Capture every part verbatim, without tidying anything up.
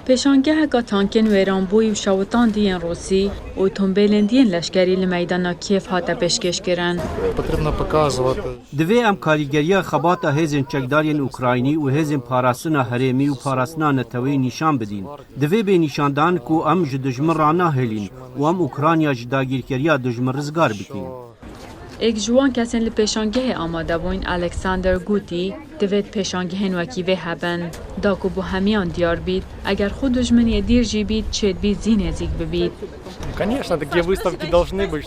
Pêşangeheka tankên wêranbûyî û şewitandî yên Rûsî û tombêlên diyên leşkerî li meydana Kiev hate pêşkêşkirin. Divê em karîgeriya xebata hêzên çekdar yên Ukraynî û hêzên parastina herêmî û parastina neteweyî nîşan bidîn. Divê bê nîşandan ku em ji dijmin ranahêlîn û em Ukrayna ji dagîrkeriya dijmin rizgar bikin. Êk ji wan kesên li pêşangehê amade bûn, Alexander Guti, divêt pêşangehên wekî vê hebin. Da ku bo hemiyan diyar bît, eger xwe dijminê dîr jî bît, çêdibît zî nêzîk bibît.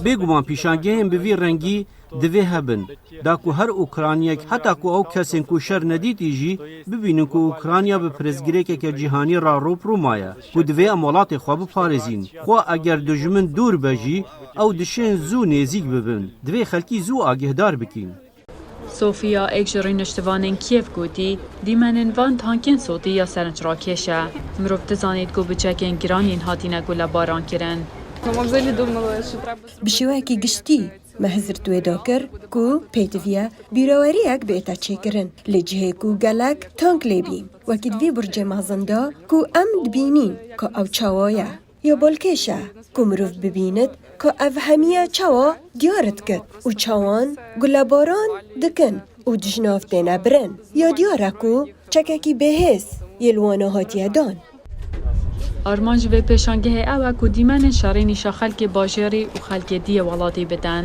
Bêguman pîşangehên bi vî rengî divê hebin. Da ku her Ukrayniyek, heta ku ew kesên ku şer nedîtî jî, bibînin ku Ukrayna bi pirsgirêkeke cîhanî re rû bi rû maye, ku divê em welatê xwe biparêzîn. Xwe eger dijmin dûr be jî, ew dişên zû nêzîk bibin. Divê xelkî zû agîhdar bikîn. Sofia, êk ji rûniştivanên Kiev gotî, dîmenên van tankên sotî ya serinçrakêş e. Mirov dizanît ku bi çekên giran yên hatine gulebaran kirin. Bi şêweyekî giştî me hizir wê da kir ku pêdiviye bîraweriyek bête çêkirin li cihê ku gelek tank lê bîn. Wekî di vî burcê mezin de ku em dibînîn ka ew çawa ye. Ya balkêş e ku mirov bibînit ka ev hemiye çawa diyar dikit û çawan gulebaran dikin û dijnav têne birin. Ya diyar e ku çekekî bêhêz yê li wana hatiye dan. Armanc vê pêşangehê ew e ku dîmenên şerî nîşa xelkê bajêrî û xelkê diyê welatî bidin.